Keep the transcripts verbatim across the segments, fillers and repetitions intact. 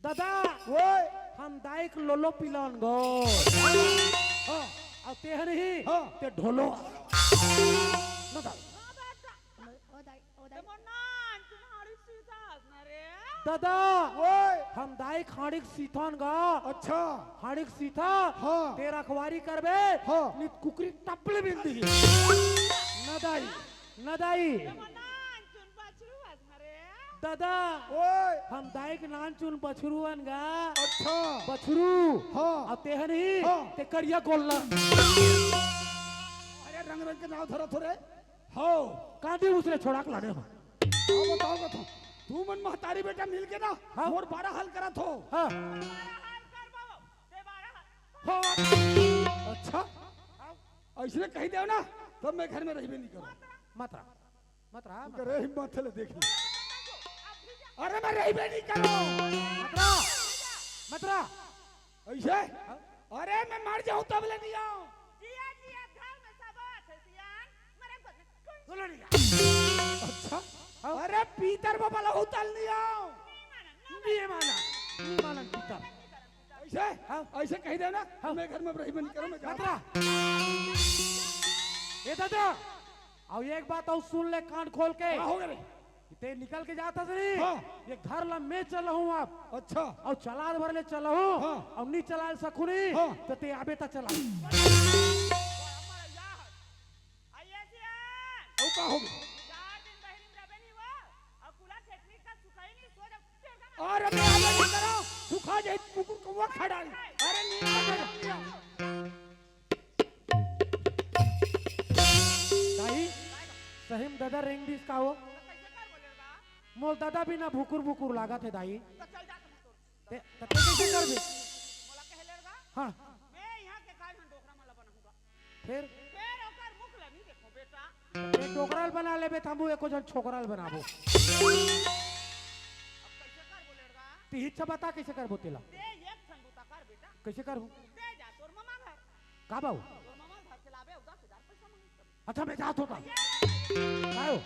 दादा, ओए। हम दाई के लोलो पिलान गो। हाँ। अउ तेहन ही, हाँ। ते ढोलो। ना दाई। ओ दाई, ओ दाई। दादा, ओए। हम दाई के हाड़ी के सीथन गा। अच्छा। हाड़ी के सीथा। हाँ। ते रखवारी करबे। हाँ। नित कुकरी टपले बिंदी। ना दाई, ना दाई। दादा, ओए। हम दाई के नान चुन बछरू अन गा। अच्छा। बछरू। हाँ। अउ तेहन ही, हाँ। ते करिया गोल्ला। अरे रंग रंग के नाव धरत हो रे। हो। कांदी उसने छोड़ा के लाने हो। हाँ, बताओ, बताओ। तू मन महतारी बेटा मिल के ना, हाँ। मोर बारह हाल करत हो। हाँ। हो। अच्छा। ऐसने कहि देव ना, तब मैं घर में रहिबे नहीं करूँ। मत रहा, मत रहा, तू मत करे हिम्मत ले देख। अरे मैं रहिबे नहीं करूँ। मत रहा, मत रहा। ऐसे? अरे मैं मर जाऊँ तब ले नहीं आऊँ। जिया जिया घर में सब आथे सियान, मरे बाद में कोई बोलो नहीं। अच्छा। हाँ। अरे पीतर बाबा लहू तल नहीं आऊँ। नहीं मानन, नहीं मानन, नहीं मानन पीतर। ऐसे? हाँ। ऐसे कहि देव ना, हाँ। मैं घर में रहिबे नहीं करूँ, मैं जाऊँ। मत रहा। ए दादा, अउ एक बात अउ सुन ले कान खोल के। का हो गे रे? ते निकल के जात हस नहीं? हाँ। ये घर ला मैं चलाहूँ अब। अच्छा। अउ चलात भर ले चलाहूँ। हाँ। अउ नी चला सकूँ नहीं, हाँ। त ते आबे त चला। अउ का हो गे? अरे मैं आबे नहीं करूँ, सुखा जाए कुकुर कौवा खा डाल। अरे नहीं, नहीं, नहीं। दाई, सही में दादा रेंग दिस का हो? मोर दादा बिना भुकुर भुकुर लागत हे दाई। ते, ते कैसे करबे? हाँ। फेर? फेर डोकरा ल बना लेबे, तहूँ एको झन छोकरा ल बनाबो। तिही इच्छा बता, कैसे करबो तेला? कैसे करहूँ? का बाऊ? अच्छा, मैं जात हों। काय हो?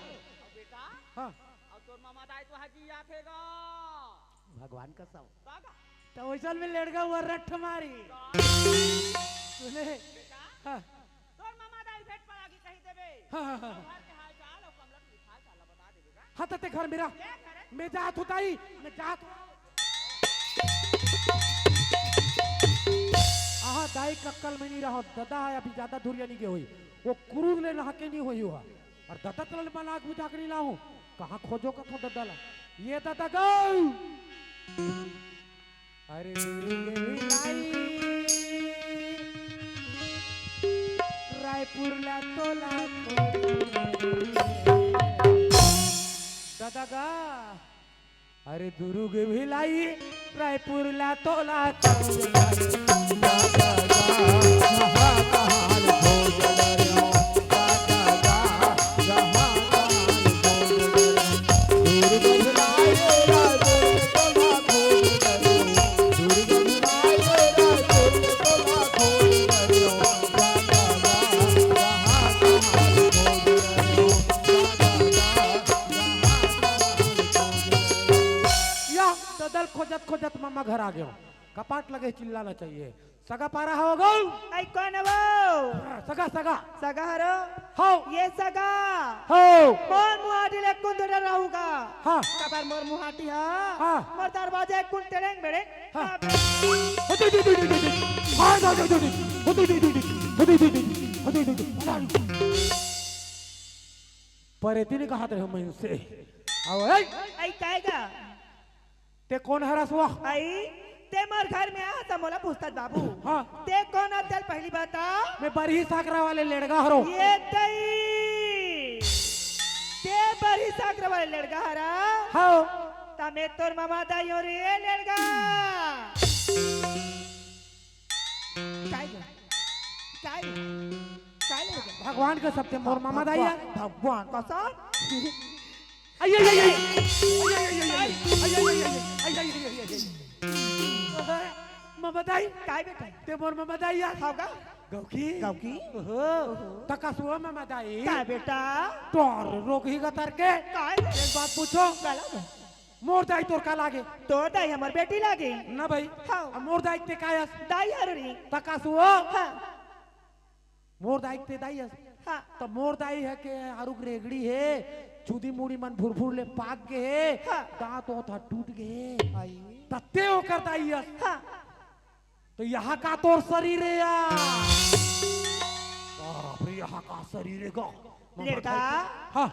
हाँ। भगवान कसम। त वैसन में लेड़गा हुआ रट्ठ मारी। सुने? हाँ। हाँ, हाँ, हाँ। हाँ, त ते घर मेरा। मैं जात हों दाई, मैं जात हों। आहा, दाई कक्कल में नहीं रहो, दादा हे, अभी ज्यादा दूरिया नहीं गे होही। वो कुरूर ले नहा के नहीं होही हुआ। अउ दादा तला मन आग बुझा के नहीं लाहूँ। कहाँ खोजों कथों दादा ला? ये दादा गऊ। अरे दुर्गे भिलाई, रायपुर ला तोला। दादा गा। अरे दुर्ग भिलाई, रायपुर ला तोला। या, ददा ल खोजत खोजत ममा घर आ गेंव। कपाट लगे चिल्लाना चाहिए। सगा पारा हो गऊ। आई कोन वो? सगा, सगा। सगा हरो? हो। ये सगा? हो। मोर मुहाटी ले कुन डर रहूगा? हाँ। काबर मोर मुहाटी हा? हाँ। मोर दरवाजा कुन टेड़ेंग बेड़ेंग? हाँ। हाँ, बे। हो दे, दे, दे, दे, दे, दे। हाँ, दे, दे, दे, दे। हो दे, दे, दे, दे। हो दे, दे, दे, दे। हो दे, दे, दे। पर इतनी कहा थे हम इनसे। आओ, ए। आई कायगा? ते कोन हरस वा? आई, ते मोर घर में आ, त मोला पूछत बाबू। हाँ। ते कोन हस तेला पहिली बता। मैं बरही साकरा वाले लेड़गा हरों। ये तई। ते बरही साकरा वाले लेड़गा हरा। हाँ। त मैं तोर ममा दाई हों रे लेड़गा। काय गे? काय? काय लेड़गा? भगवान कसम ते मोर ममा दाई आ। भगवान कसम? आई, आई, आई, आई। आई, आई, आई, आई, आई। आई, आई, आई, आई, आई। आई, आई, आई, आई, आई। ममा दाई। काय बेटा? ते मोर ममा दाई आ। हव गा? गौकी। गौकी। ओहो। त कसो ममा दाई। काय बेटा? तोर रोगही गतर के। काय? एक बात पूछों। काला गा? मोर दाई तोर का लागे? तोर दाई हमर बेटी लागे। ना भाई। हाँ। अब मोर दाई ते काय अस? दाई हरू रे। त का सुओ? हाँ। मोर दाई ते दाई अस। हाँ। त मोर दाई हे के आरुक रेगड़ी हे, चुदी मुड़ी मन भुरभुर ले पाक गे हे, हाँ। दांत ओंत ह टूट गे हे। आई। तत्ते ओकर दाई अस। हाँ। त यहाँ का तोर शरीर हे यार? बाप रे, यहाँ का शरीर हे गा? लेड़का, हाँ।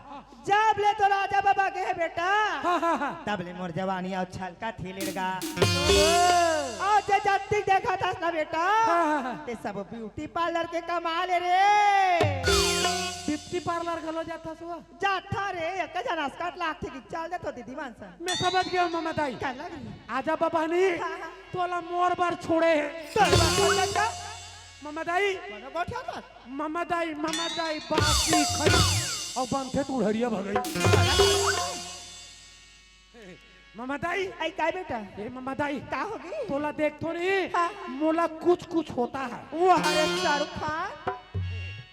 जब ले तोर आजा बाबा गे हे बेटा, हाँ, हाँ, हाँ। तब ले मोर जवानी अउ छलकत हे लेड़का। ओहो। अउ जे जत्ती देखत हस ना बेटा, हाँ, हाँ, हाँ। ते सब ब्यूटी पार्लर के कमाल हे रे। ब्यूटी पार्लर घलो जाथस वो? जाथा रे, एक झन अस्कट लागथे कि चल देथो दीदी मन संग। मैं समझ गेंव ममा दाई। का लग रही? आजा बाबा नी, हाँ, हाँ। तोला मोर बर छोड़े हे। तोर बर छोड़े का? ममा दाई। मनो गोठिया मत। ममा दाई, ममा दाई, बासी खई। अउ बनथे तुड़हरिया भगई। ममा दाई। आई काय बेटा? ए ममा दाई। का होगे? तोला देखथों नी, हाँ। मोला कुछ कुछ होता है। वो हरे शाहरुख खान।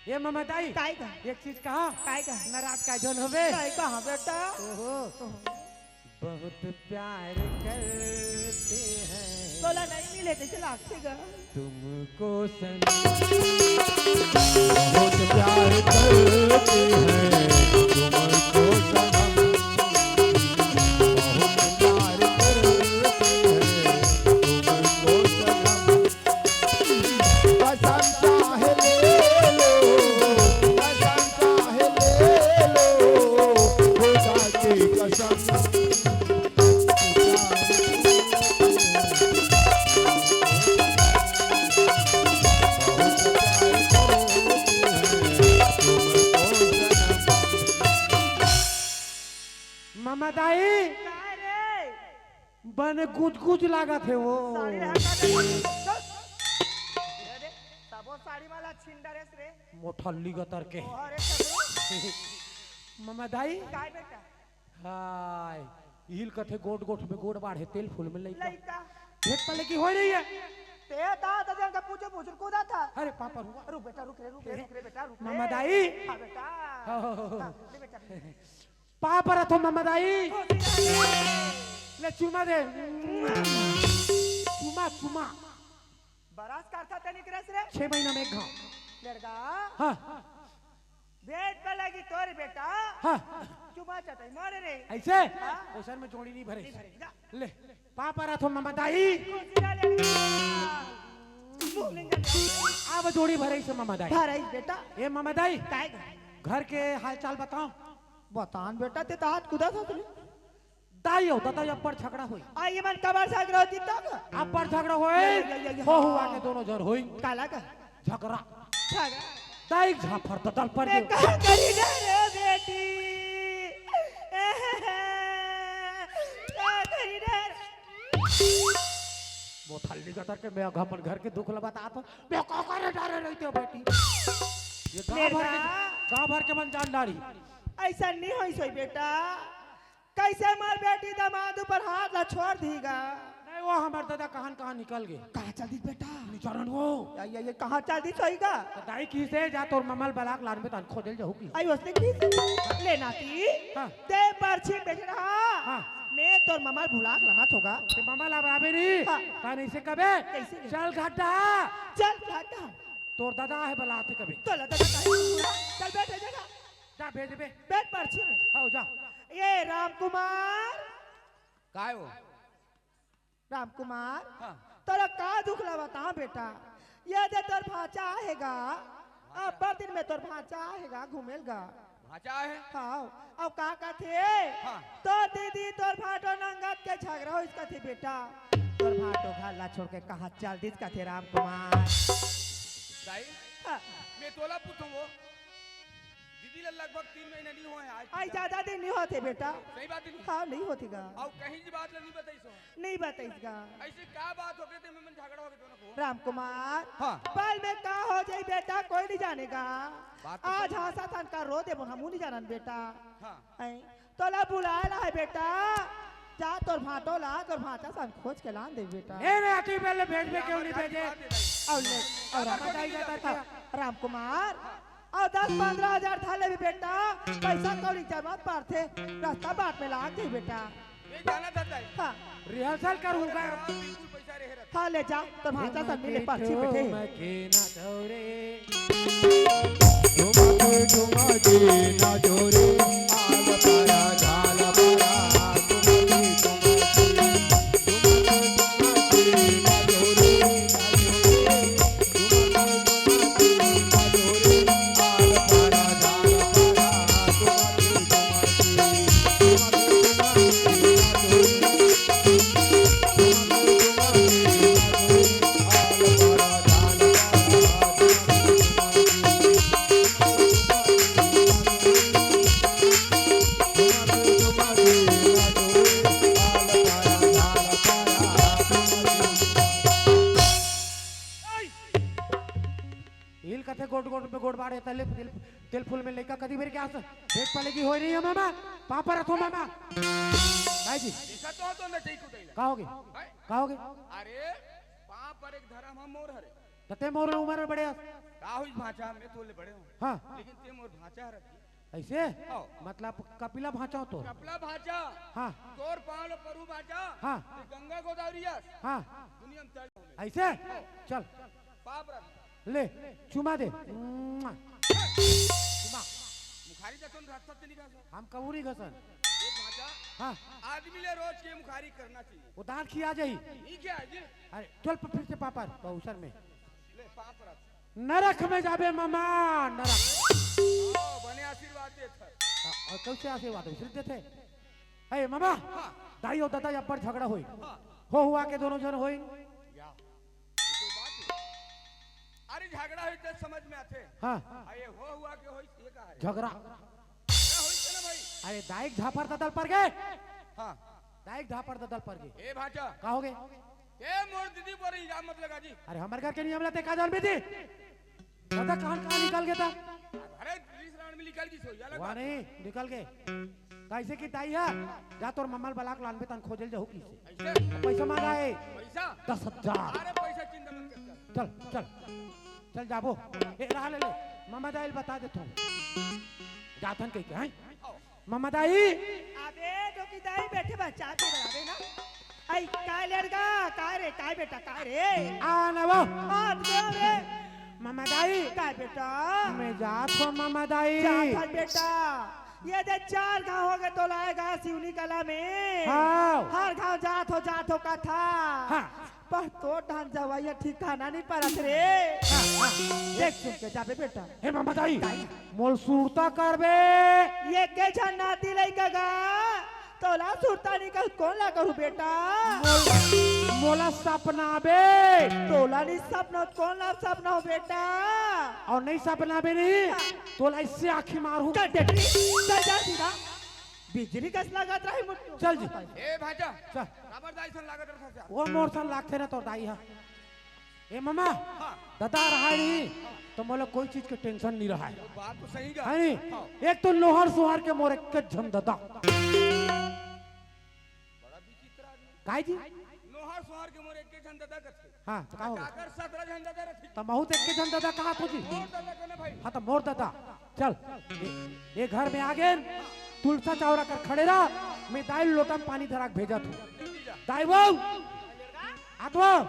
ए ममा दाई। काय का? एक चीज कहा। काय का? नाराज काय झन होबे। काय कहा बेटा? ओहो। ओहो। बहुत प्यार करते हैं। तोला नहीं मिले जैसे लागथे गा। तुमको सनम। बहुत प्यार करते हैं तुमको सनम। बहुत प्यार करते हैं तुमको सनम। कसम चाहे ले लो, कसम चाहे ले लो, खुदा की कसम। ममा दाई, का रे? बने गुजगुज लागत हे वो। साड़ी ला हटा दे। चल। अरे, सबो साड़ी वाला छीन डरेस रे। मोठल्ली गतर के। ओहरे सबो। ममा दाई। काय बेटा? हाय, इहिल कथे गोठ गोठ में गोड़ बाढ़े, तेल फूल में लइका। लइका। भेंट पले की होय नहीं हे। ते दा, दा जन का पूछे पूछे कूदा था। अरे पापा रुआ। रुक बेटा, रुक रे, रुक रे, रुक रे बेटा, रुक रे। ममा दाई। हाँ बेटा। हाँ, हाँ, हाँ, हाँ। हाँ, रुक रे बेटा, रुक रे। पाँव परत हों ममा दाई। ले चुमा दे। चुमा, चुमा। बरस करथा ते निकरेस रे? छह महीना में एक घाव। लड़का। हाँ। भेंट पले की तोर बेटा। हाँ। चुमा चटाई मारे रे। ऐसे? हाँ। ओसन में जोड़ी नहीं भरे। नहीं भरे, जा। ले, पाँव परत हों ममा दाई। खुशी ना लड़का। मुंह नहीं जल। अब जोड़ी भरे से ममा दाई। भरे बेटा। ए ममा दाई। काय? घर के हालचाल बताओ। बतान बेटा, ते तो हाथ कुदा था तूने। दाई हो, दादा अब्बड़ झगड़ा होई। आ, ये मन कबर झगड़ा होती तो? अब्बड़ झगड़ा होई। ये, ये, ये, ये, हो हुआ हाँ। के दोनों जर होई। काला का? झगड़ा। झगड़ा। दाई झाफर ददल पर मैं गयो। का करी ना रे बेटी? का करी ना रे? मोठल्ली गतर के मैं अपन घर के दुख ल बतात हों। मैं का करे डरे रहितेंव बेटी? ये गांव भर के, लड़का। गांव भर के मन जान डारी। ऐसा नहीं होई सोई बेटा। कैसे मोर बेटी दामाद ऊपर हाथ ला छोड़ दीगा? नहीं, वो हमर दादा कहां कहां निकल गे। कहां चल दिस बेटा? निचरन वो। या, या, ये कहां चल दिस होईगा? तो दाई किसे जा तोर ममा ल बलाके लानबे तहां खोदेल जाहू की। आई उसने किसे? ले नाती। हाँ। ते परछी बेच रहा। हाँ। मैं तोर ममा ल बुलाके लानत हों गा। ते ममा ला बराबे नहीं। हाँ। कहां नहीं से कबे? कैसे? चल घाटा। चल घाटा। तोर दादा हे बलाथे कबे। तोला दादा काहे बुला? चल बैठ जगह। जा भेजबे। बैठ परछी में। हाँ, जा। ये रामकुमार। काय हो? रामकुमार, हाँ। तोला का दुख ल बताओं बेटा? ये दे तोर भांचा आएगा, भांचा? अब्बड़ दिन में तोर भांचा आएगा, घूमेल गा। भांचा हे? हाँ, अब का कथे? हाँ। तोर दीदी, तोर भांटो नंगत के झगड़ा होइस कथे बेटा। तोर भांटो घर ला छोड़ के कहां चल दिस कथे रामकुमार। दाई, हाँ। मैं तोला पूछों वो, दीदी ला लगभग तीन महीना नहीं होय आज आई तक। ज्यादा दिन नहीं होथे बेटा। सही बात नहीं। हाँ, नहीं होथे गा। अउ कहीं जी बात ला नहीं बताइस हो। नहीं बताइस गा। ऐसे का बात होगे ते में मन झगड़ा होगे दोनों को? रामकुमार, हाँ। पल में का हो जाई बेटा, कोई नहीं जानेगा। बात तो आज सही। हंसा थन का रो देबो, हमू नहीं जानन बेटा। हाँ। हैं? तोला बुलाय ला हे बेटा, जा तोर भांटो ला, तोर भांचा सन खोज के लान दे बेटा। ए रे, अति पहले भेजबे, क्यों नहीं भेजे? अउ ले, अउ राम, बताई जाता क्या? रामकुमार, अउ दस पंद्रह हजार धर लेबे बेटा, पैसा कौड़ी जरूरत पड़थे, रास्ता बाट में लाग जाई बेटा। जाना था ताई। हाँ। रिहर्सल करूंगा। बिल्कुल पैसा रहे रहता। हाँ, ले जा, तो भांचा सब मिले पाछी बैठे। हिल कथे गोट गोट में गोट बाढ़े तले तेल, तेल फूल में लइका कदी बेर के आस भेंट पलेगी होय नहीं है मामा। पापा रथो मामा। भाई जी। ऐसा तो तो नचई कुदई ला। का होगे? हैं? का होगे? अरे, पाँव पर एक धरम हम मोर हरे। त ते मोर उम्र में बड़े आस। का होइस भांचा, मैं तो ले बड़े हूँ। हाँ। लेकिन ते मोर भांचा हरे। ऐसे? हाँ। मतलब कपिला भांचा हो तो? कपिला भांचा। हाँ। तोर पाँव लो परू भांचा। हाँ। ते गंगा गोदावरी आस। हाँ। दुनिया में तड़ हो। ऐसे? चल। पाँव रख। ले, चुमा दे। मुआ। चुमा। मुखारी जतन रास्ता ते निकाल। हम कबूरी घसन। एक भांचा। हाँ। आदमी ले रोज के मुखारी करना चाहिए। वो दांत खिया जाई। ठीक है जी। अरे, चल प-, फिर से पापर, बहुसर में। ले, पाँव रख। नरक में जाबे मामा, नरक। ओ, बने आशीर्वाद देत हर। हाँ, और कैसे आशीर्वाद है? सिर्फ देते। ए मामा, हाँ। दाई और दादा अब्बड़ झगड़ा होई। हाँ। हो हुआ के दोनों जन होई। या। ये कोई बात है? अरे झगड़ा होई तो समझ में आथे। हाँ। आ ये हो हुआ के होई, ये का है? झगड़ा। झगड़ा होई तो ना भाई। अरे दाई झापर ददल पर गए। हाँ। दाई झापर ददल पर गए। ए भांचा। का होगे? ए मोर दीदी पर इल्जाम मत लगा जी। अरे हमर घर के नियम ला ते का जानबे जी? दादा कहाँ कहाँ निकल गए था? अरे तीस राउंड में निकल गई सो, ये अलग वाह बात है। नहीं, निकल गए। कैसे कि दाई है, जा तोर मम्मा ल बलाक लानबे तन खोजल जाहू किसे। ऐसे? पैसा मांगा है। पैसा? दस हजार। अरे पैसा चिंता मत कर, चल। चल, चल। चल जाबो। ए, रहा ले ले। मम्मा दाई ल बता देथों। जाथन कह के, हैं? आओ। मम्मा दाई। अबे, डोकी दाई बैठे बच्चा के बराबर ना। आई, काय लड़का, काय रे, काय बेटा, काय रे? आ ना वो। आ, दे रे। मम्मा दाई। काय बेटा? मैं जात हूँ मम्मा दाई। जात हूँ बेटा। ये दे चार घाव हो गए तो लाएगा सिवनी कला में। हाँ। हर घाव जात हो, जात हो कथा। हाँ। पर तोर धान जवइया ठिकाना नहीं परत रे। हाँ, हाँ। देख सुन के जाबे बेटा। हे मम्मा दाई, दाई। मोल सुरता करबे। ये के झन नाती लइका गा, तोला सुरता नहीं कहूँ त कोन ला कहूँ बेटा? मोल-, मोला सपनाबे। तोला नहीं सपना त कोन ला सपनाहूँ बेटा? और नहीं सपनाबे नहीं, हाँ। तोला इससे आँखी मारहूँ। कर दे, चल जा सीधा। बिजली कस लागत रही मुट्ठी। चल जी। ए भांचा, चल। काबर दाई सन लागत रहा था? वो मोर सन लागथे ना तोर दाई हा। ए मामा, हाँ। दादा रहा नहीं, तो मोला कोई चीज के टेंशन नहीं रहा है। वो बात तो सही गा। है नहीं? हाँ। एक तो नोहर सोहर के मोर एक झन दादा। बड़ा विचित्र आदमी। काय जी? नोहर सोहर के मोर एक झन दादा कथे। हाँ, तो का हो गया? काकर सतरा झन दादा रथे। तो महूँ तो एक झन दादा कहा थो जी। मोर दादा के ना भाई। हाँ, तो मोर दादा। चल, ये, ये घर में आ गए। तुलसा चावरा कर खड़े रहा, मैं दाई लोटा में पानी धरा के भेजत हूँ। दाई बहू, आत बहू।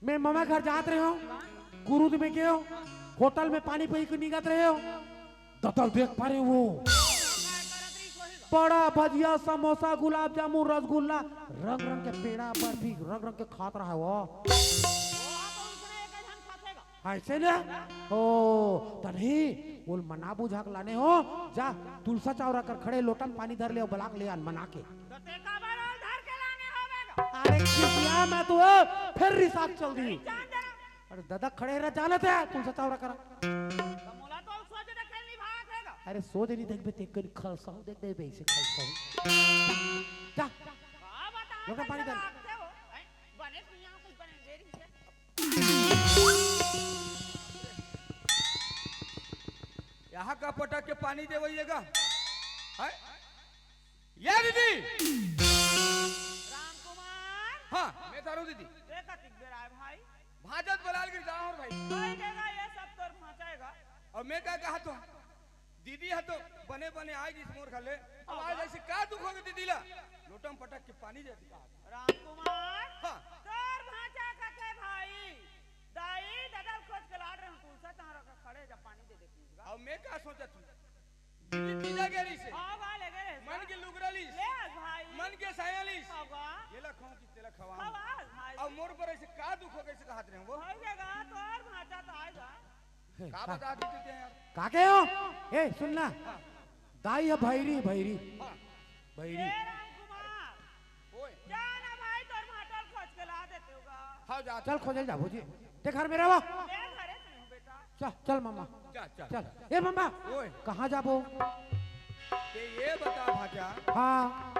मैं ममा घर जात रहे हो, कुरुद में गए हो, होटल में पानी पी के निकलत रहे हो, दतल देख पा रहे वो बड़ा भजिया, समोसा, गुलाब जामुन, रसगुल्ला, रंग रंग के पेड़ा, बर्फी, रंग रंग के खात रहा वो। ऐसे ना? ओ, त नहीं, बोल मना बुझा के लाने हो, जा, तुलसा चावरा कर खड़े लोटन पानी धर ले, बलाक ले आन मना के। तो ते काबर ओल धर के लाने होवे गा? अरे खिसिया मैं तो, फिर रिसाक चल दी। जान दे। अरे दादा खड़े रह, जानत है, तुलसा चावरा करा। तो मोला तो सोच दे खेल निभावत है गा। अरे सोच नहीं देखबे, ते कर खलसाऊ देख दे, वैसे खलसाऊ। जा। का बता, लोटा पानी कैसे धर। लागते हो? हैं? बने सुइया कुछ बने, देरी से। यहाँ का पटक के पानी देवइएगा? हैं? ये दीदी। राम कुमार। हाँ, मैं तारू दीदी। देखा तिक बेरा है भाई। भाजत बलाल गिर जाओ भाई। कोई देगा ये सब तोर भांचाएगा। और मैं क्या कहा तो? दीदी ह तो बने बने आय गिस मोर घर ले। अब आज ऐसे का दुख होगे दीदी ला? लोटा म पटक के पानी दे दिया। रामकुमार, हाँ। तोर भांचा कथे भाई, दाई ददा ल खोज के लात रहेंव, तुलसा तहां रख खड़े जा पानी दे दे please गा। अब मैं का सोचत हूं? दीदी तीजा गे रहिस हे। हाँ, गा ले गे रहिस। मन के लुगरा लिस। ले आज भाई। मन के साया लिस। हाँ, गा। येला खाऊं कि तेला खवाऊं? हाँ, गा भाई। अब मोर बर ऐसे का दुख होगे, ऐसे कहत रहेंव वो? होई जाय गा, तोर भांचा तो आय गा। का बता दी तू यार? का कहे हो? ए, सुन ना। हाँ। दाई ह भैरी, भैरी। हाँ। भैरी। ए रामकुमार, ओए। जा ना भाई, तोर भांचा ल खोज के ला देते होगा। हाँ, जा। चल, खोजे ल जाबो जी। ते घर में रहो। मैं घरे में हूँ बेटा। चल, चल मम्मा। जा, जा। चल। ए मम्मा। ओए। कहाँ जाबो? ते ये बता भांचा। हाँ।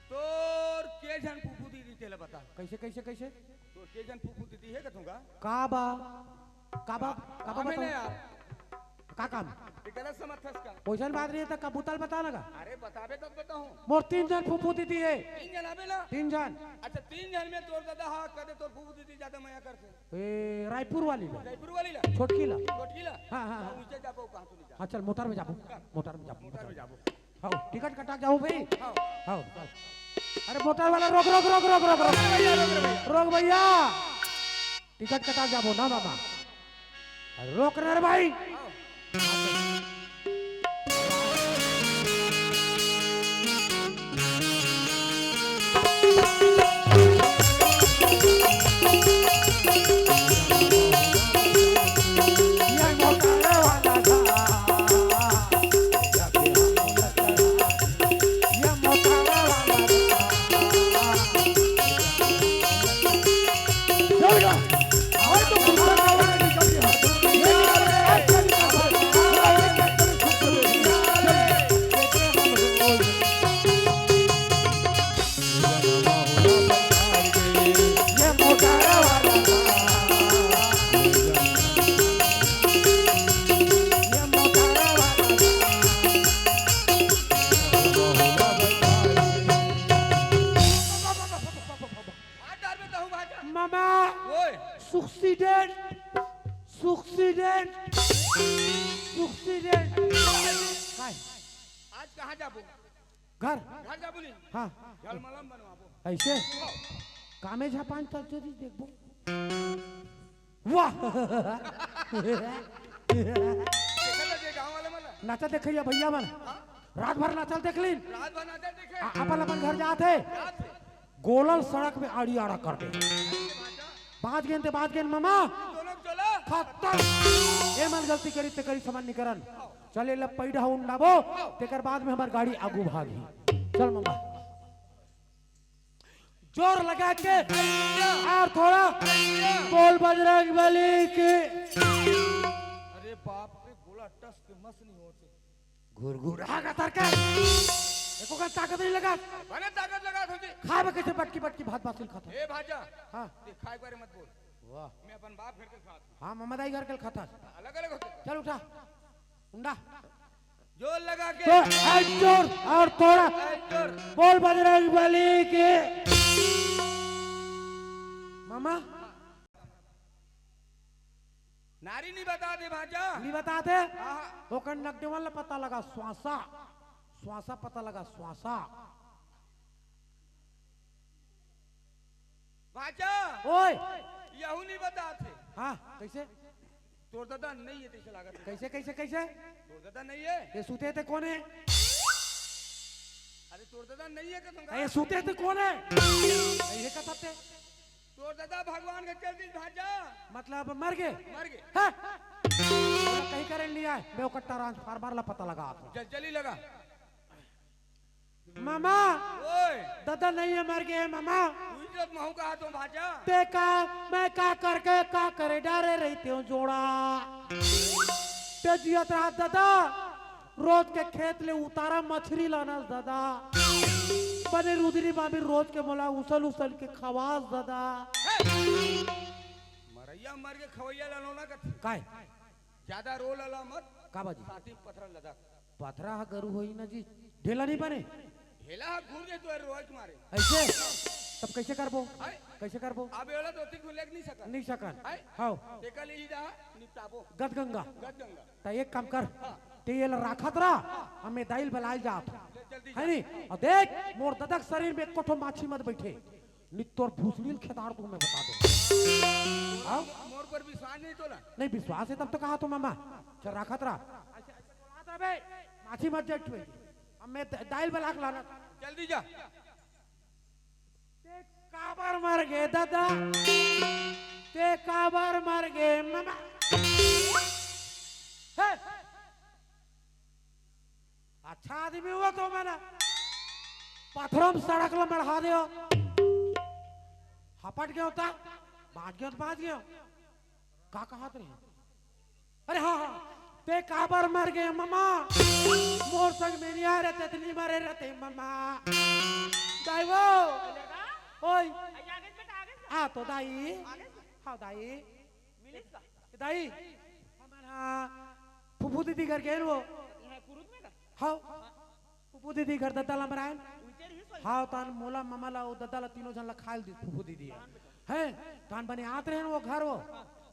तोर के झन फूफू दीदी तेला बता। कैसे, कैसे, कैसे? तोर के झन फूफू दीदी हे कथूंगा? का बा? का बा? का बा हमें बताओ? नहीं यार। का काम? ते गलत समझथस का? कोइसन बात नहीं हे, त कबूतर बता ना का? अरे बताबे तब बताऊं। मोर तीन झन फूफू दीदी हे। तीन झन आबे ना? तीन झन। अच्छा, तीन झन में तोर ददा हा कदे तोर फूफू दीदी ज्यादा मया करथे? ए, रायपुर वाली ला। रायपुर वाली ला? छोटकी ला। छोटकी ला? हाँ, हाँ, हाँ। हाँ, उइसे जाबो, कहाँ तू नहीं जा? हाँ, चल, मोटर में जाबो। चल। मोटर में जाबो, मोटर में जाबो। हाँ, टिकट कटा के जाबो भाई। हाँ। हाँ, चल। अरे, मोटर वाला रोक, रोक, रोक, रोक, रोक, रोक। भैया, रोक रे भैया। रोक भैया। टिकट कटा के जाबो ना बाबा। रोक रे भाई। मामा, ओए। Succeeded, succeeded, succeeded। काय? आज कहाँ जाबो? घर। घर जाबो नहीं? हाँ। घर मलम बनवाबो। ऐसे? हाँ। कामे झापान चल चली देखबो। वाह। देखा था जे गाँव वाले मन? नाचा देखइया भैया मन। हाँ? रात भर नाचल देख लीन। रात भर नाचल देखे। आ, अपन अपन घर जात हे। जात हे। गोलल सड़क में आड़ी आड़ा कर दे। बाज गेन ते बाज गेन मामा। दोनों चलो। खत्म। ए मन गलती करी ते करी समझ निकरन। चल ए लपई डहा उंडाबो। तेकर बाद में हमर गाड़ी आगू भागही। चल मामा। जोर लगा के और थोड़ा बोल बजरंग बली की। अरे बाप रे, गोला टस के मस नहीं होते। घुरघुरा का तरका। एको का ताकत नहीं लगा। बने ताकत लगा तुझे। खाए में कैसे बटकी बटकी भात बासिल खाता। ए भांचा। हाँ। ते खाए के बारे मत बोल। वाह। मैं अपन बाप घर के साथ हूँ। हाँ, ममदाई घर के खाता। अलग अलग होते। चल उठा। उंडा। जोर लगा के। तो एक जोर और थोड़ा। एक जोर। बोल बजरंग बली की। मामा। नारी नहीं बता दे भांचा। नहीं बता दे। हाँ। ओकर नगदेवन ला पता लगा, श्वासा। श्वासा पता लगा, श्वासा। भांचा। ओए। यहू नहीं बता थे। हाँ, कैसे? तोर ददा नहीं है, तैसे लागत है। कैसे, कैसे, कैसे? तोर ददा नहीं है। ये सुते थे कौन है? अरे तोर ददा नहीं है, कसम का। ये सुते थे कौन है? नहीं है, कसम से। तोर ददा भगवान के चल दिस भांचा। मतलब मर गए? मर गए। हाँ? कहीं करंट नहीं आए, मैं ओकर ट्रांसफार्मर ला पता लगा आता हूँ। जल, जल्दी लगा। मामा, ओए। ददा नहीं है, मर गए मामा। तू इज्जत महू कहा तो भांचा। ते का, मैं का करके का करे डारे रहितेंव जोड़ा। ते जियत रहा ददा, रोज के खेत ले उतारा मछरी लानस ददा। बने रुदरी मामी रोज के मोला उसल उसल के खवास ददा। मरैया मर के खवैया ला नोना कथे। काय? ज्यादा रो लला मत। का बाजी? साथी पथरा लदा। पथरा ह गरु होई ना जी, ढेला नहीं बने। ढेला ह घूर के तो रोए के मारे। ऐसे? तब कैसे करबो? हाय। कैसे करबो? अब एला दो तीन गो लेके नहीं सकन। नहीं सकन। हाय। हाव। तेका ले ही जा, निपटाबो। गदगंगा। गदगंगा। त एक काम कर। हाँ। तेल राखत रह, हमें दाई ल बलाय ल जात हँव। जल्दी है जा। नहीं? अउ देख, मोर ददा के शरीर में एको ठो माछी मत बइठे, नित्तोर भूसड़ी ल खेदार दूँ, मैं बता दूँ। हाँ? मोर पर विश्वास नहीं तोला? नहीं, विश्वास हे तब तो कहा तो मामा। चल, राखत रह। अच्छा, अच्छा, बोलात रह बे। माछी मत जाय। अब मैं द-, दाई ल बला के लानत हँव। जल्दी जा। ते काबर मर गे ददा? ते काबर मर गे मामा? हे! अच्छा आदमी हुआ तो मैं ना पथरम सड़क ल मढ़ा देव। हपट गेंव त बाँच गेंव त बाँच गेंव। का कहत रहे? अरे हाँ, हाँ, ते काबर मर गे मामा? मोर संग में नइ आय रहते त नइ मरे रहते मामा। दाई वो। ओए। आ तो दाई। हाँ दाई। मिलिस का? दाई। हमन हा फूफू दीदी घर गेन वो। हाँ। फूफू दीदी घर ददा ल मरायन। हाँ, तान मोला, मामा ला, अउ ददा ला, तीनों झन ला खाय ल दिस फूफू दीदी ह। हैं? तान बने आत रहेन वो घर वो।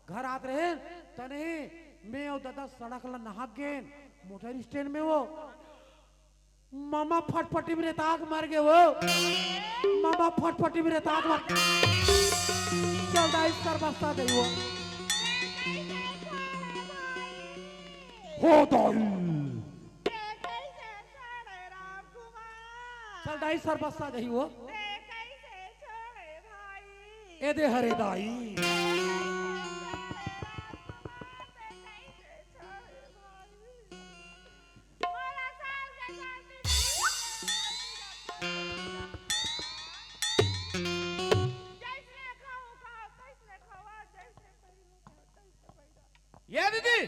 घर आत रहेन, तने मैं अउ ददा सड़क ला नहाक गेन, मोटर स्टैंड में वो। मामा फटफटी में रेताक मर गे वो। मामा फटफटी में रेताक मर गे। चल दाई, सरबस्ता दे वो। हो दाई। ते कइसे छोड़े राम कुमार? चल दाई, सरबस्ता जाही वो। ते कइसे छोड़े भाई? ए दे हरे दाई। मोला साल के साल दिन जइसने खाऊं खाओ, तइसने खवा, जइसने पहिरूं पहिरा। ए दीदी,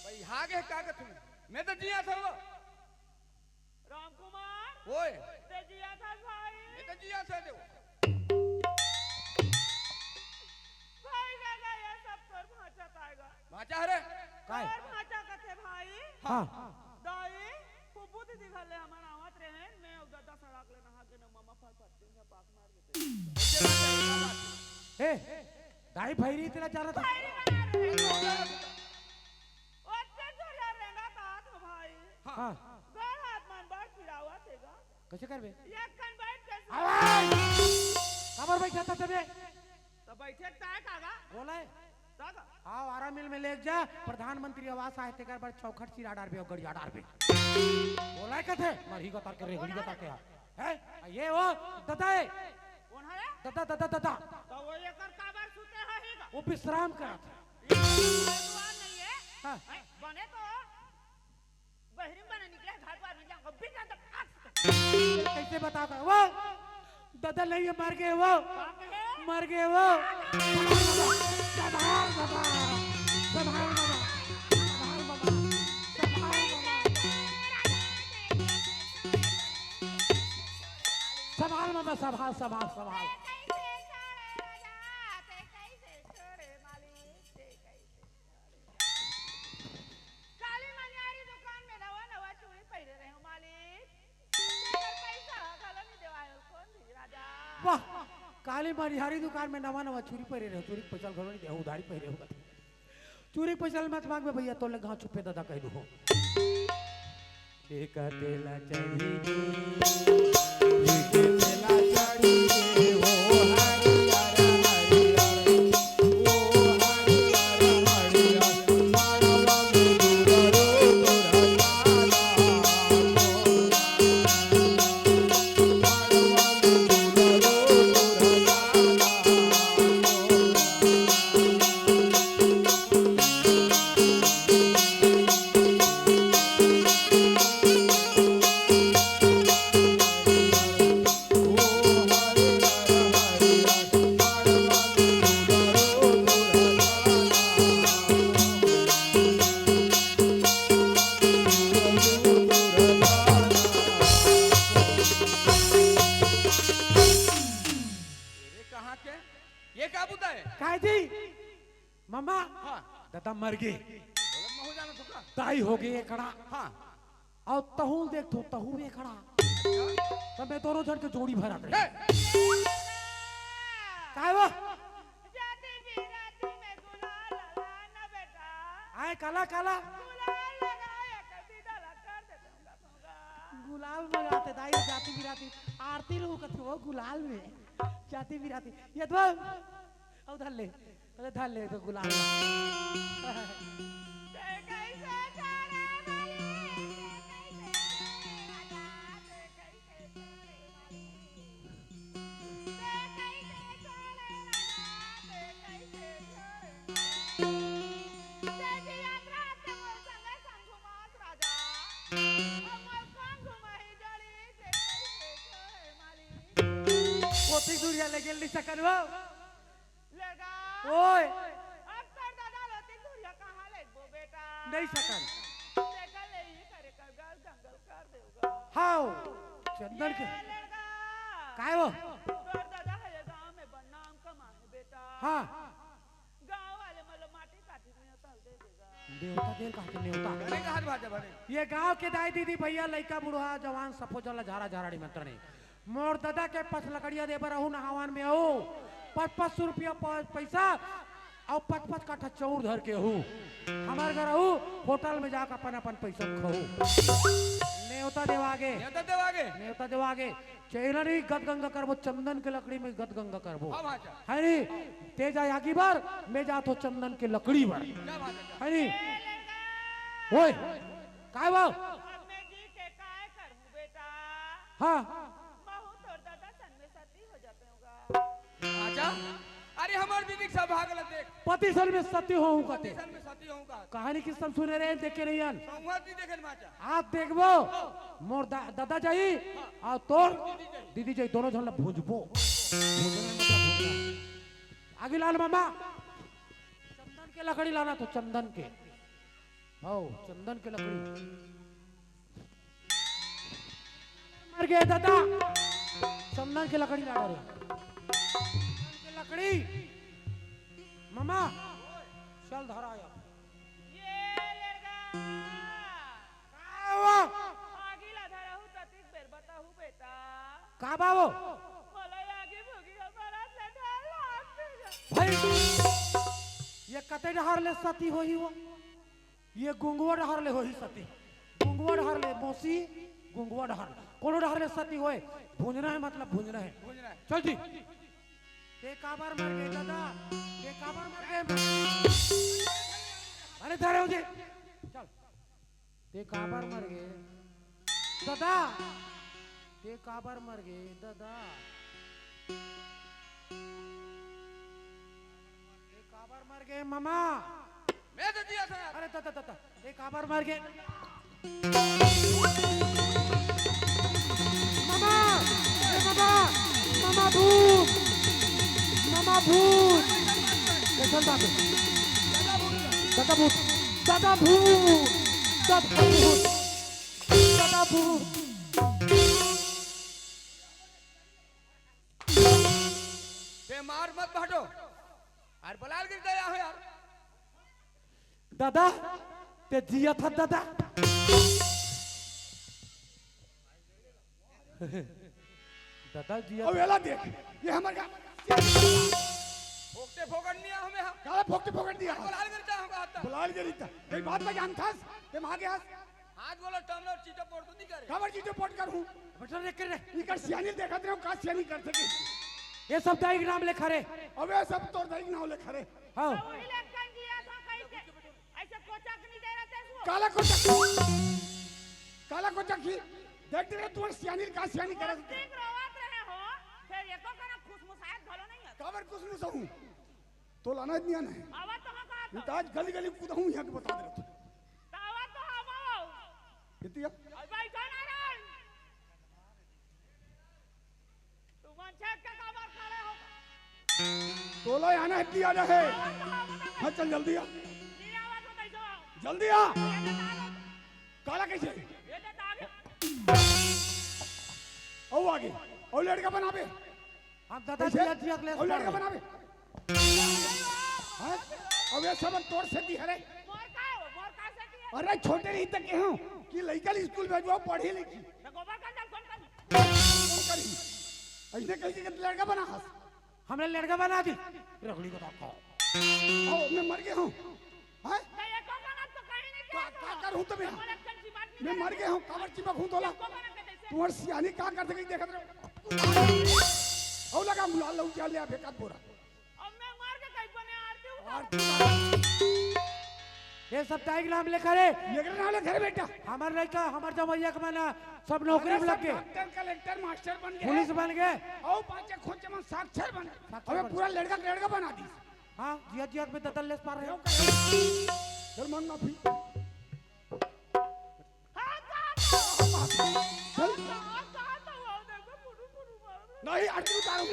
भाई, हागे का कथू? मैं तो जिया था वो। राम कुमार, ओए। ते जिया था भाई। मैं तो जिया था दे वो। भाई गा गा, ये सब तोर भांचा ताय गा। भांचा हरे? काय? तोर भांचा कथे भाई। हाँ। दाई, फूफू दीदी घर ले हमन आवत रहेन, मैं अउ ददा सड़क ले नहा के न मामा फटफटी में पाक मार देते। ए, दाई भैरी तेला जानत हस? भैरी बना रहे। ओते जोरिया रेंगा तात हो भाई। हाँ। हाँ। गल हाथ मन बड़ पिरावत हे गा। कइसे करबे? एक कन बैठ के सु- आवाज! काबर बइठा था तबे? त बइठे ताय का गा? बोला है? हाँ, आरा मिल में लेके जा, प्रधानमंत्री आवास आय, तेकर बर चौखट चिरा डारबे अउ गड़िया डारबे। बोला है कथे? मरही गतर के, रेगड़ी गतर के। हैं? ये वो ददा है। कौन है? ददा, ददा, ददा। तो वो एकर काबर सुते है ही का? वो विश्राम करत है। ये दुआर नहीं है। हाँ। हैं? बने तो बहिरी में बने निकले, घर बार में जाओ, बिना तो आस। कैसे बता कर? वो ददा नहीं है, मर गए वो। बाप रे। मर गए वो। संभाल बाबा, संभाल बाबा, संभाल बाबा, संभाल बाबा। संभाल बाबा, संभाल, संभाल, संभाल। काली मनिहारी दुकान में नवा नवा चूड़ी पहिरे रहे हूँ मालिक। तेकर पैसा घलो नहीं देवाय हो, कौन दी राजा? वाह, काली मनिहारी दुकान में नवा नवा चूड़ी पहिरे रहे हूँ, चूड़ी के पैसा घलो नहीं दे, उधारी पहिरे हूँ। चूड़ी के पैसा मत मांगबे भैया, तोले गाँव छुपे ददा कह दू हो। के कतेला चढ़ी गे, के कतेला चढ़ी गे, हो हरियर हरियर, हो हरियर हरियर, माड़वा में दूलरो तोरा लाला, माड़वा में दूलरो तोरा लाला। ये कहाँ के? ये का बुता है? काय जी? मामा, हाँ। ददा मर गे। बोलत महू जाना तो का? दाई हो गे एकड़ा। हाँ। अउ तहू देख तो तहू एकड़ा। अच्छा। तब मैं दोनों झन के जोड़ी भरत रहे। ए! काय वो? जाती भी राती में गुलाल लगा ना बेटा। आए काला, काला। गुलाल गुलाल मंगाते दाई, जाति बिराती, आरती लू कथे वो गुलाल में, जाति बिराती, ये तो, अब धर ले, अरे धर ले तो गुलाल। ओतिक दूरिया ले गेल नहीं सकन वो। लड़का। ओए। अब तोर दादा ल ओतिक दूरिया कहाँ लेगबो बेटा? नहीं सकन। तेकर ले ही करे कर गल जंगल कर देगा। हाओ। चंदन के। ये लड़का। काय वो? तोर दादा है ये गांव में बदनाम कमा है बेटा। हाँ। गांव वाले मतलब माटी काटी में तल दे देगा। नेवता देल कहा के नेवता। अरे कहाँ भाजा बने? ये गांव के दाई दीदी भैया लइका बुढ़वा जवान सफो जला झारा झारा निमंत्रण है। मोर ददा के पच लकड़िया दे बर आहू नहावान में आहू। पच पच सौ रुपया प-, पैसा अउ पच पच काठा चौर धर के आहू। हमार घर आहू, होटल में जाके अपन अपन पैसा खाहू। नेवता देवागे। नेवता देवागे। नेवता देवागे। चैला नहीं गदगंगा करबो, चंदन के लकड़ी में गदगंगा करबो। हाँ भाजा। है नहीं? ते जा आगी बर, मैं जात हो चंदन के लकड़ी बर। क्या बात है? है नहीं? ओए, काय बा? अब मैं जी के काय करूं बेटा? हाँ। महू तोर दादा सन में सती हो जाते होगा। आजा। अरे हमार दीदी के सभाग ल देख। पति सन में सती होहूं कते। पति सन में सती होहूं का। कहानी किस सब सुने रहे, देखे नहीं हन। संवाद नहीं देखे माचा। आज देखबो, मोर दा-, दादा जाई, हाँ। अउ तोर दीदी जाई। दीदी जाई, दोनों झन ला भूंजबो। भूंजना मतलब भूंजना। आगी लान मामा। चंदन के लकड़ी लाना तो चंदन के। हाओ, चंदन के लकड़ी। मर गए दादा। चंदन के लकड़ी ला डारे। चंदन के लकड़ी। मामा, चल धरा आया। ये लड़का। का वो? आगी ला धराहू ततिक बेर बताहू बेटा। का बा वो? मोला आगी भोगी हमारा से डर लागथे। भाई, ये कते डहर ले सती होही वो? ये गुंगवा डहर ले होही सती। गुंगवा डहर ले मौसी, गुंगवा डहर। कोनो डहर ले सती होए, भूंजना है मतलब भूंजना है। भूंजना है। चल जी। ते काबर मर गए दादा? ते काबर मर गए? अरे धरे हो जी। चल। ते काबर मर गए दादा? ते काबर मर गए दादा? ते काबर मर गए मामा? मैं दे दिया था यार। अरे दादा, दादा, ते काबर मर गए? मामा, ए मामा, मामा भूत, मामा भूत। कैसन बात है? दादा भूत, दादा भूत, दादा भूत, दादा भूत। ते मार मत भाटो। अरे बलाल गिर गया हो यार। दादा, ते जिया था दादा। दादा जिया अब था। एला देख, ये हमर का फोकटे फोकट नहीं आ हमें हा। काला फोकटे फोकट नहीं आ। बलाल गिर जा हम कहता। बलाल गिर इता। कई बात का जानथस, ते मागे हस। हाथ बोलो टमलो चीटो पोट तो नहीं करे। काबर चीटो पोट करूं? बटर देख कर रे। इकर सियानी देखत रहो, का सियानी कर सके। ये सब दाई के नाम ले खरे। अबे सब तोर दाई के नाम ले खरे। हाँ। तो वही लखन जी आ था कहीं से। ऐसे कोचक नहीं दे रहे थे इसको। काला कोचक। काला कोचक ही। देखते रहे तुम्हारे सियानी का सियानी करे। रोवत रहे हो, फिर ये तो कहना खुशमुशायत भलो नहीं है। काबर खुशमुश हूँ? तो लाना इतनी आना है। आवाज तो हाँ कहा ये तो आज गली गली कूदा हूँ यहाँ के बता दे रहा तू। तो आवाज तो हाँ माओ। इतनी अब? अब भाई जाना रे। तू मन छेद के काबर खड़े हो? तोला आना है, इतनी आना है। आवाज तो हाँ बता। हाँ, चल जल्दी आ। ये आवाज बताई दो। जल्दी आ। ये तो आ गया। काला कैसे? ये तो आ गया। ओ आगे। ओ लड़का बना बे। हम दादा कैसे? जिया जिया के ले ओ लड़का बना बे। हैं? अब ये सब तोर से दी हरे। मोर का हो? मोर का से दी है? अरे छोटे रही तक के हूँ कि लइका ला स्कूल भेजवा पढ़ी लिखी। मैं गोबर का अंदर कौन करूँ? कौन करी? ऐसे कही के लड़का बना हस। हमने लड़का बना दी। रगड़ी को तो खाओ। ओ, मैं मर गया हूँ। हैं? मैं ये को बना तो कहीं नहीं का, किया का तो। करूँ तो मैं? मैं मर गया हूँ, काबर चिपक हूँ तोला। ये को बना के दे। तुम्हार सियानी का करथे कहीं देखत रहो। अउ लगा मुला लऊ जा ले बेकार बोरा। अब मैं मार के कहीं बने आरती उतार। आरती ये सब ताई के नाम लेखा रे। ये के नाम लेखा रे बेटा। हमर लइका, हमर जमैया के मन सब नौकरी में लग गे। डॉक्टर, कलेक्टर, मास्टर बन गे। पुलिस बन गे। अउ पाछे खोचे मन साक्षर बन गे। साक्षर अबे बन पूरा लड़का के लड़का बना दी। हाँ, जिया जिया में दतल लेस पार रहे। चल मन माफी। हाँ, कहा था? चल। हाँ, कहा था? वो देखो, फुरू, फुरू मार रहे। नहीं, आरती उतारो।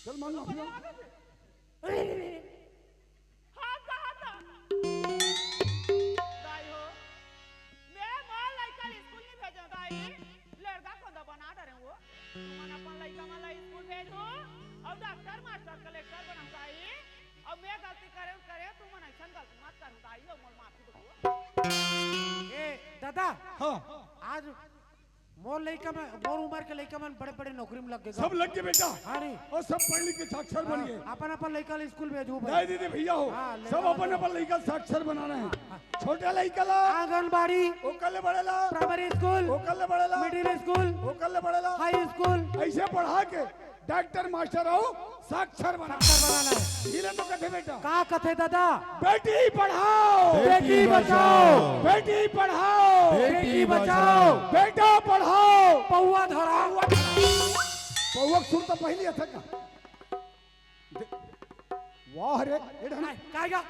चल मन माफी। हाँ, कहा था? दाई हो, मैं मोर लइका ल स्कूल नहीं भेजो दाई। लड़का को तो बना डरे वो। तुमन अपन लइका मन ला स्कूल भेजो, अउ डॉक्टर, मास्टर, कलेक्टर बनाओ दाई। अउ मैं गलती करे, करे, तुमन ऐसन गलती मत करो दाई, अउ मोर माफी दो। ए दादा, हाँ। आज मोर लइका मन, मोर उमर के लइका मन बड़े-बड़े नौकरी में लग गे। सब लग गे बेटा। हाँ रे। अउ सब पढ़ लिख के साक्षर बन गे। हाँ, अपन-अपन लइका ल स्कूल भेजहू भाई। नहीं दीदी भैया हो, हाँ, सब अपन-अपन लइका साक्षर बनाना हे। हाँ। छोटे लइका ला आंगनबाड़ी, ओकर ले बड़े ला प्राइमरी स्कूल, ओकर ले बड़े ला मिडिल स्कूल, ओकर ले बड़े ला हाई स्कूल। ऐसे पढ़ा के डॉक्टर मास्टर अउ साक्षर बना। साक्षर बनाना हे। इला तो कथे बेटा। का कथे दादा? बेटी पढ़ाओ, बेटी बचाओ। बेटी पढ़ाओ, बेटी बचाओ। बेटा पढ़ाओ, पौवा धराओ। पौवा के सुर तो पहली अथक। वाह रे, ए ढना। काय, काय गा?